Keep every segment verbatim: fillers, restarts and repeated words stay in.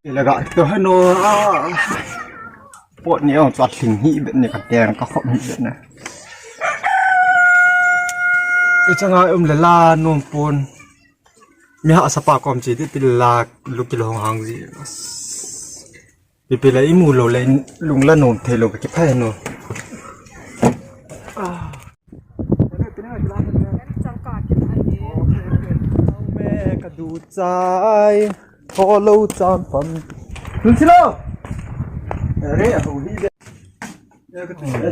Ilaga to hano. Pot ni ong chat hling hi bet ni ka teng ka khop hi bet na. Ichanga um le la nom pon. Mi hahsa pa kom chi ti pil la lu kilo hong hang ji. Pi pi la imu lou le lung la nom thei lou ka kiphai no. Me ka du chai. Tho lou cham pam. Tun silo. Are a hu hi de.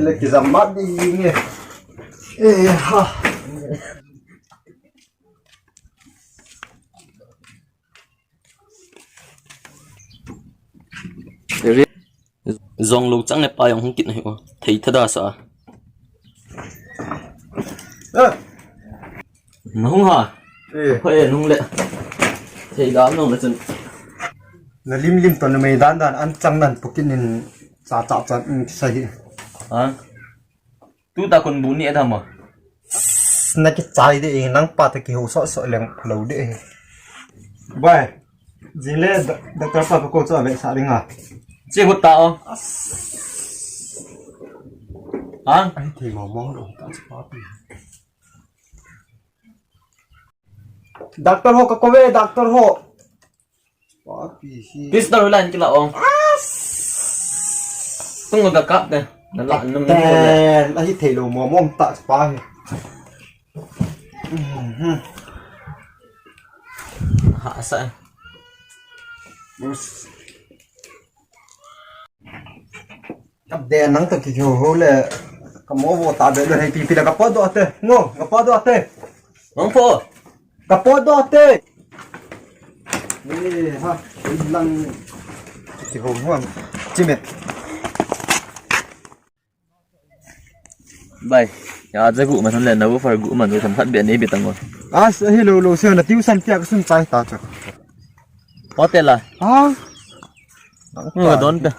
Le ki jam ma di nge. E ha. Zong lo chang le pa jong hung kit na hi o. Thei thada sa. Eh. Na hung ha. Eh. Hoi, nung le. Thei dam nung le chun. Na lim lim to na mei dan dan an chang nan pukin in cha cha cha in sa hi. Ha? Tu ta kon bu ni da ma. Na ki chai de, nang pa ta ki ho so so leng lo de. Bai. Jing le da, da ta pa ko cha ve sa ring a. Che hu ta o. Ha? Ai thei mo mo lo ta cha pa pi. Doctor ho ka ko ve, doctor ho. Pistol line kila ong. Tung da kap de. Na la nung ni le. Ahi thei lo mo mo ta pa hi. Ha sa. Kap de nang to ki ho le. Ka mo vo ta de le pi pi la ka po do te. Ngo, ka po do te. Nang po. Ka po do te. Eh, ha, lang. Ki ho ho. Chime. Bai. Ya, ja gu ma than le na bu far gu ma nu tham khat be nei be tang wa. As, hello, lo, se na tiu san tia sun chai ta cha. Hotel a. Ha? Nga don ta.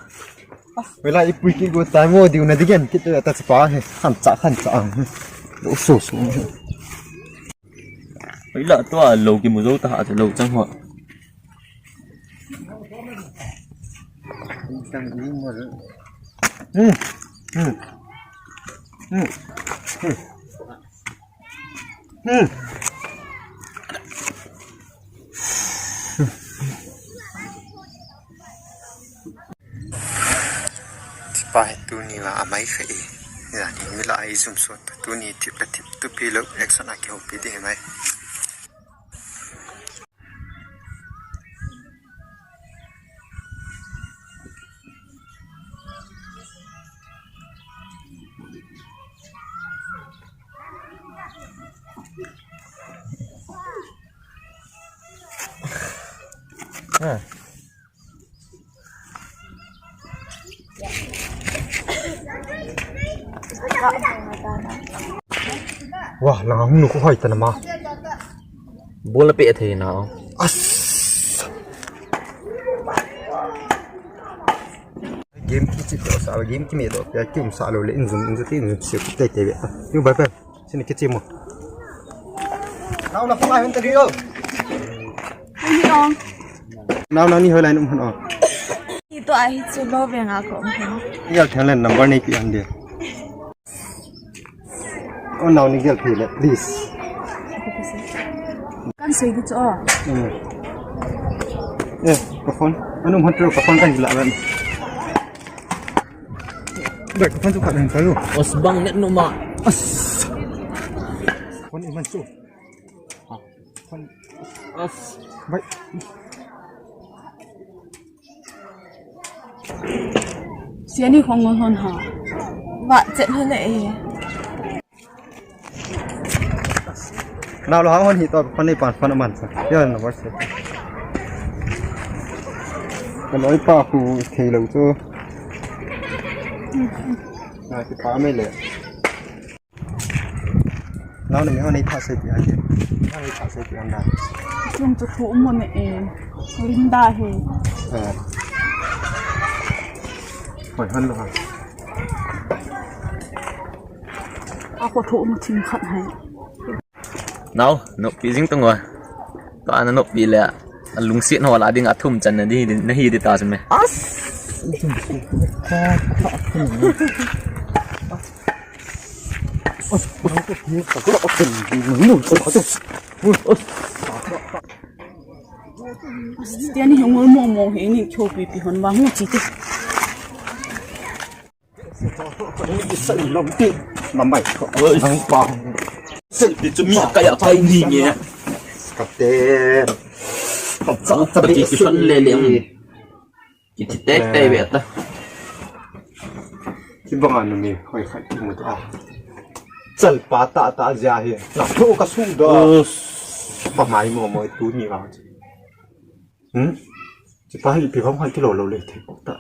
Wela ipui ki go ta mo diu na digen ki to ta pa he. Khan cha, khan cha. Lo so so. Ila to a lo ki mu zo ta ha lo chang ho. Hmm. Hmm. Hmm. Hmm. Hmm. Tipa hi tuni va amai kha e. Jani mi la ai zum sot tuni tip la tip tu pi lo action a kihoupi di hi mai. Wah, langa hung nu ko hoi ta na ma. Bol pe thei na. As. Game ki chi to sa, game ki me to. Ya ki um sa lo le in zum in zum ti in zum chi te te be. Yu bai pe. Sini kichi mo. Nau na phone a hin ta ri o. Ni ong. Nau na ni hoilai um hon o. Ito ahi chu lo ve nga ko. Gel thang len number nei pi an de. O nau ni gel pi le, please. Kan sei di chu o. Hmm. Eh, ka phone. Anu hon tu ka phone kan la ran. Bai, ka phone chu khat hin tayo. Os bang net no ma. As. Phone iman chu. Phone. As. Bai. Sia ni khong ngon hon ha. Wa chet ho le e. Nau lo hang hon hi to phone nei pan phone man sa. Yo na WhatsApp. Ka loi pa khu thei lo chu. Na ki pa mai le. Nau na mi hon nei pha sei pi a ke. Hon nei pha sei pi an da. Chung chu thu mo ne e. Linda he. Eh. Hoi hon lo ha. A ko thu mo thing khat hai. Nau, nopi jing tung wa. Ka na nopi le. Alungset ho lah ding a thum chan na di, na hi di ta chu me. As. Tiani hung ngol mong mong he ni kyo pi pi hon ba ngu chi te. Selfie chu mi a kai a kai ni nge. Kate. Chang chang ki ki san le le. Ki ti tek te ve ta. Ki banga nu mi hoi khat ki mu ta. Chal pa ta ta ja hi. Na tho ka su da. Pa mai mo mo tu ni va. Hmm? Chi pa hi pi hong hai kilo lo le thei ta.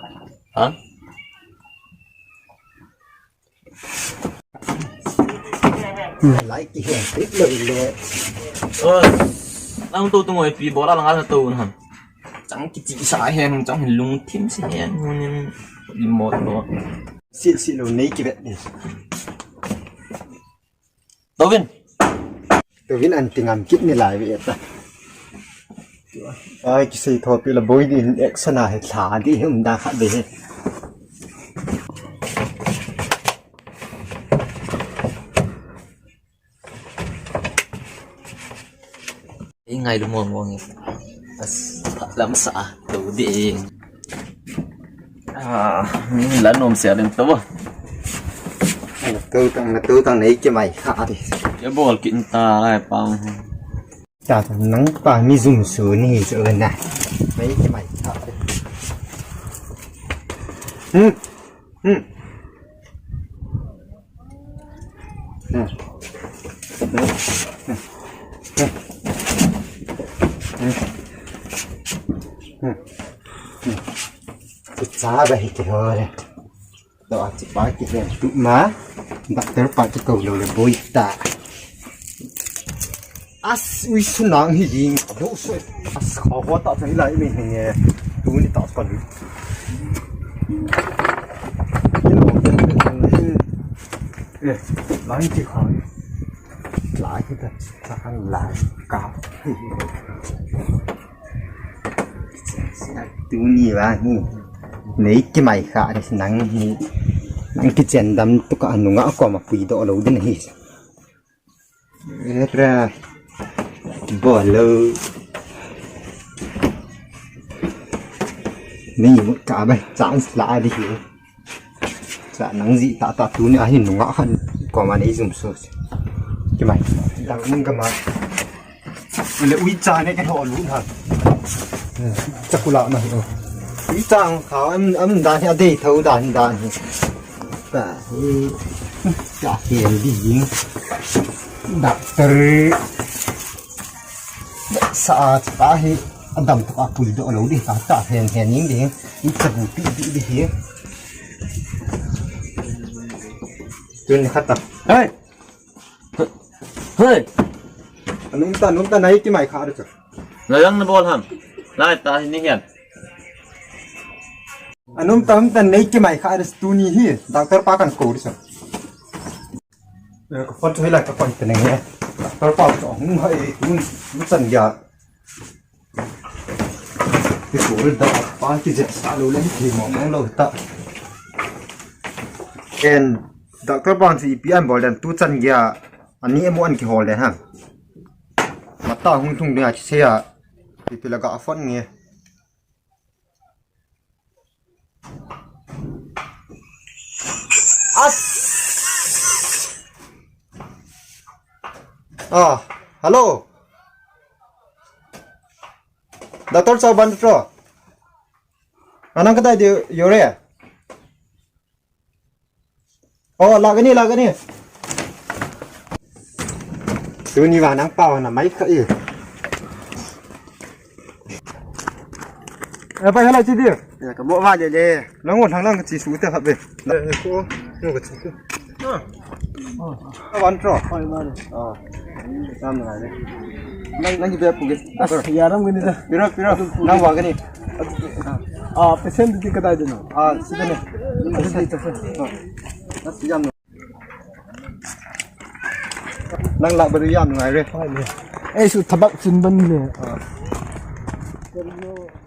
Ha? Lai ki hen tik lo le. Oi. Nang tu tu ngoi pi bola langa tu na. Chang ki chi sa hen, chang hin lung thim si hen. Ni mo to. Si si lo nei ki vet ni. Tovin. Tovin an ti ngam kit ni lai ve ta. Ai, kisei thopi la boi di hin action a he thla di hi um da kha de he. Ei ngailu mong mong e. As, lam sa, tu di. Ah, ni la nom sia den to. Na tu tang, na tu tang nei ki mai kha di. Ya bol ki ta lai pang. Ta ta nang pa mi zum su ni so na. Nei ki mai kha di. Hmm. Hmm. Hmm. Cha ba hi ke hore. To a chi pa ki ven tu ma. Doctor pa ki ko lo le boi ta. As ui sunang hi jing. Do so. As kha ho ta chang lai mi henge. Tu ni ta pa lu. Eh, lai ti kha. Lai ti ta. Sa kan lai ka. Tu ni va hi. Nei ki mai kha ni nang hi. Nang ki chen dam tu ka anu nga ko ma pui do lo din hi. Era. Bolo. Ni mu ka ba chance la di hi. Sa nang ji ta ta tu ni a hin nunga khan ko ma nei zum so. Ki mai. Dak mun ka ma. Le ui cha ne ka ho lu na. Cha kula ma hi. Ui cha kha am am da ni a dei tho da ni da ni. Ta hi. Cha ken di yin. Doctor. Sa a cha hi. Adam to a pui do lo di ta ta hen hen ning di. Ui cha bu pi di di hi. Tun ni khata. Hey. Hey. Anum ta, anum ta nai ki mai kha de cha. Na yang na bol ham. Lai ta ni hian. Anum ta, anum ta nai ki mai kha de tu ni hi. Doctor pa kan ko de cha. Eh, ka phone chu hi lai ka phone te ne. Doctor pa chu hung hai tu ni chan ya. Ki kul da pa ki jet sa lo le ki mo mo lo ta. En doctor bang si pi an bol dan tu chan gya ani emo an ki hol le ha. Mata hung thung dia ki se ya. Pi pi la ga phone nge. As. Ah, hello. Doctor Chauban to. Anang kadai de yore. Oh, lagani, lagani. Tuni va nang pa na mai kha i. Eh, pai hala chi di. Ya, ka mo va le le. Lang wo lang lang chi su te ha be. Eh, ko, no ka chi. Ah. Ah, wan tro. Pai ma le. Ah. Sam na le. Nang, nang ki be pu ge. Ah, ya ram gani da. Piro, piro. Nang wa gani. Ah, patient di kadai de no. Ah, si de ne. Ah, si de. Ah. Nang lah badu yam ngai re. Ei, su thabak chin ban le. Ah. Ken nu,